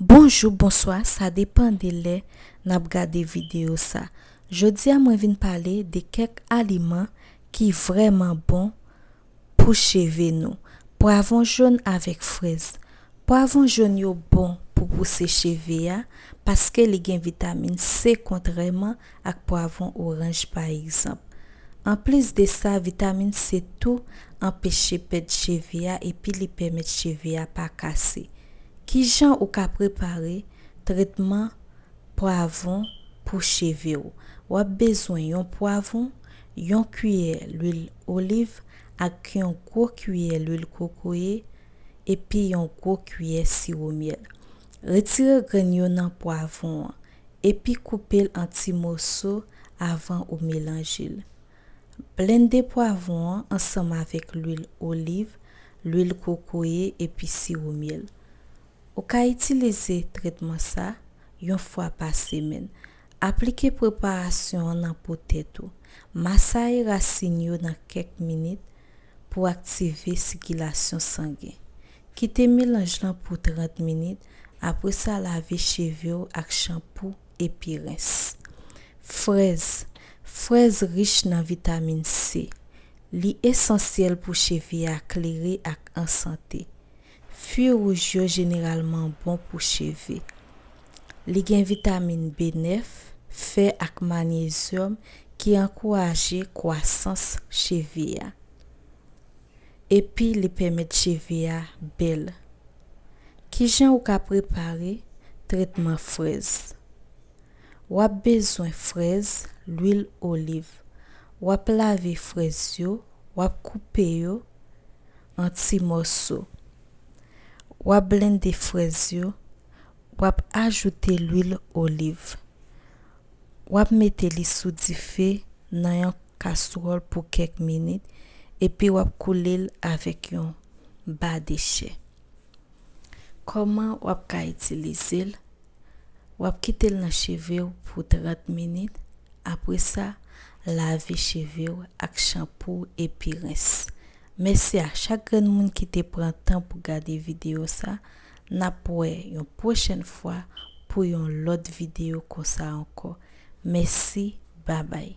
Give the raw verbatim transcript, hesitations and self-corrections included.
Bonjou, bonswa, sa depann de lè n ap gade videyo sa. Jodi a mwen vin pale de kèk aliman ki vrèman bon pou cheve nou. Pwavwon jòn avèk frèz. Pwavwon jòn yo bon pou pouse cheve a paske li gen vitamin C kontrèman ak pwavwon oranj pa egzanp. Anplis de sa, vitamin C tou anpeche pèd cheve a epi li pèmèt cheve a pa kase. Kijan ou ka prepare tretman pwavwon pou cheve w? W ap bezwen yon pwavwon, yon kiyè lwil oliv ak yon gwo kiyè lwil kokoye epi yon gwo kiyè siwo myèl. Retire grenn yo nan pwavwon an epi koupe l an ti moso avan ou melanje l. Blende pwavwon an ansanm avèk lwil oliv, lwil kokoye epi siwo myèl. Ou ka itilize tretman sa yon fwa pa semèn. Aplike preparasyon an nan po tèt ou. Masaye rasin yo nan kèk minit pou aktive sikilasyon sangen. Kite melanj lan pou trant minit, apre sa lave cheve w ak chanpou epi rens. Frèz. Frèz rich nan vitamin C. Li esansyèl pou cheve a klere ak an sante. Fwi wouj yo jeneralman bon pou cheve. Li gen vitamin B nèf, fè ak manyezyòm ki ankouraje kwasans cheve a. Epi li pèmèt cheve a bèl. Kijan ou ka prepare tretman frèz? W ap bezwen frèz, lwil oliv. W ap lave frèz yo, w ap koupe yo an ti mòso. W ap blende frèz yo, w ap ajoute lwil oliv. W ap mete li sou dife nan yon kastwòl pou kèk minit, epi w ap koule l avèk yon ba dechè. Kòman w ap ka itilize l? W ap kite l nan cheve w pou trant minit, apre sa, lave cheve w ak chanpou epi rens. Mèsi a chak grenn moun ki te pran tan pou gade videyo sa. N ap wè yon pwochèn fwa pou yon lòt videyo konsa ankò. Mèsi, babay.